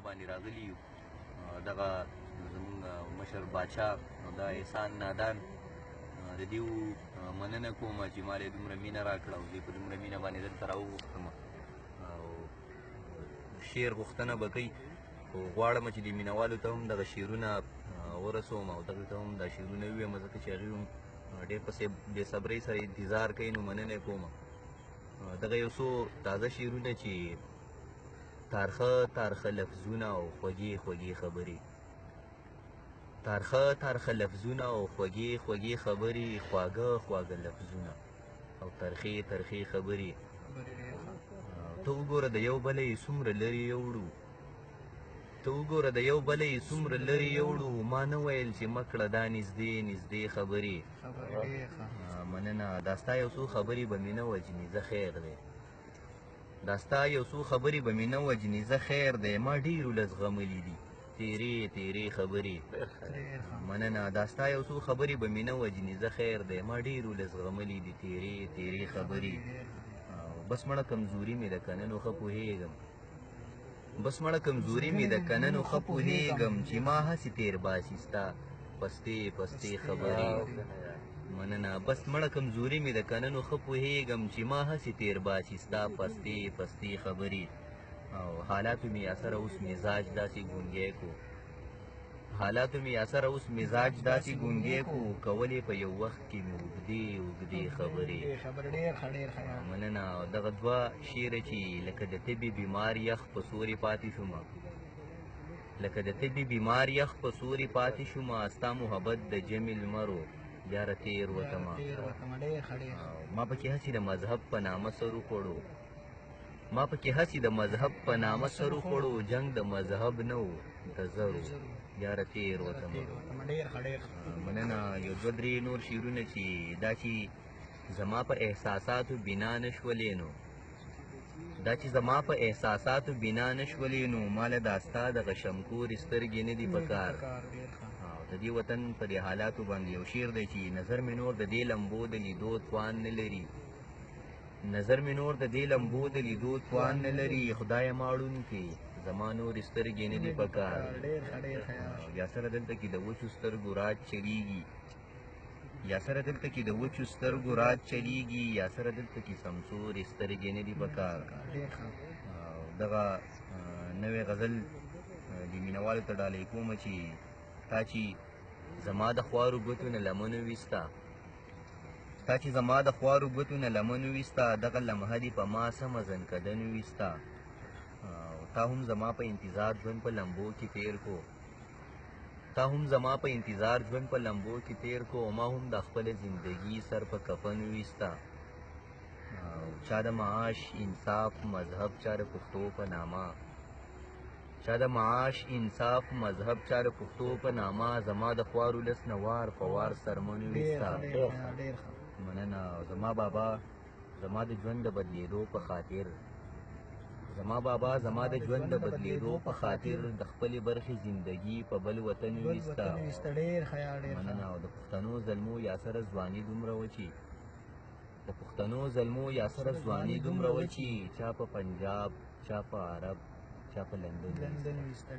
باندې راغلي یو. دغه زمونږ مشر باچا او دا احسان نادان، د دیو مننه کوم چې ما له دومره مینه راکړه او زه په دومره مینه باندې دلته راوغوښتم. او شعر غوښتنه به کوي، خو غواړم چې د مینهوالو ته هم دغه شعرونه ورسوم او دغه ته هم دا شعرونه ووایم، ځکه چې هغوی هم ډېر پسې بې صبرۍ سره انتظار کوي، نو مننه یې کوم. دغه یو څو تازه شعرونه چې تارخه تارخه لفظونه او خوږې خوږې خبرې، تارخه تارخه لفظونه او خوږې خوږې خبرې، خواږه خواږه لفظونه او ترخې ترخې خبرې. ته وګوره د یو بله یې څومره لرې یوړو، ته وګوره د یو بله یې څومره لرې یوړو، ما نه ویل چې مه کړه دا نږدې نږدې خبرې. مننه. دا ستا یو څو خبرې به مې نه وژني، زه خیر دی. دا ستا یو څو خبرې به مې نه وژني، زه خیر دی. ما ډېرو له زغملي دي تیرې تیرې خبرې. مننه. دا ستا یو څو خبرې به مې نه وژني، زه خیر دی. ما ډېرو له زغملي دي تیرې تیرې خبرې. بس مړه کمزوري مې ده که نه نو ښه پوهېږم، بس مړه کمزوري مې ده که نه نو ښه پوهېږم چې ما هسې تېر باسي ستا پستې پستې خبرې. مننه. بس مړه کمزوري مې ده که نه نو ښه پوهېږم چې ما هسې تېر باسي ستا پستې پستې خبرې. او حالاتو مې اثر اوس مزاج داسې ګونګی کو، حالاتو مې اثر اوس مزاج داسې ګونګی کو، کولې په یو وخت کې مې اوږدې اوږدې خبرې. مننه. دغه دوه شعره چې لکه د طبي بیمار یخ په سوري پاتې شوم، لکه د طبي بیمار یخ په سوري پاتې شوم، ستا محبت د جمې لمر و یاره تېر وتمه. ما پکې هسې د مذهب په نامه سر وخوړو، ما پکې هسې د مذهب په نامه سر وخوړو، جنګ د مذهب نه و د زرو یاره تېر وتمه. مننه. یو دوه درې نور شعرونه چې دا چې زما په احساساتو بنا نه شولې نو، دا چې زما په احساساتو بنا نه شولې نو، ما له دا ستا دغه شمکورې سترګې نه دي په کار. د دې وطن په دې حالاتو باندې یو شعر دی چې نظر مې نور د دې لمبو د لیدو توان نه لري، نظر مې نور د دې لمبو د لیدو توان نه لري، خدای ما ړوند کړي زما نورې سترګې نه دي په کار. یا سره دلته کې د وچو سترګو راج چلیږي، یا سره دلته کې د وچو سترګو راج چلیږي، یا سره دلته کې سمسورې سترګې نه دي په کار. دغه نوې غزل د مینهوالو ته ډالۍ کوم چې تا چې زما د خوارو ګوتو نه لمن وویسته، تا چې زما د خوارو ګوتو نه لمن وویسته، دغه لمحه دې په ما سمه ځنکدن وویسته. تا هم زما په انتظار ژوند په لمبو کې تیر کو، تا هم زما په انتظار ژوند په لمبو کې تیر کو، او ما هم د خپله زندګي سر په کفن وویسته. چا د معاش انصاف مذهب چا د پښتو په نامه، چا د معاش انصاف مذهب چا د پښتو په نامه، زما د خوار ولس نه وار په وار څرمن وویسته. مننه. زما بابا زما د ژوند د بدلېدو په خاطر، زما بابا زما د ژوند د بدلېدو په خاطر د خپلې برخې زندګي په بل وطن وویسته. مننه. او د پښتنو زلمو یا سره ځواني دومره وه چې، د پښتنو زلمو یا سره ځواني دومره وه چې چا په پنجاب، چا په عرب، چا په لندن ویسته.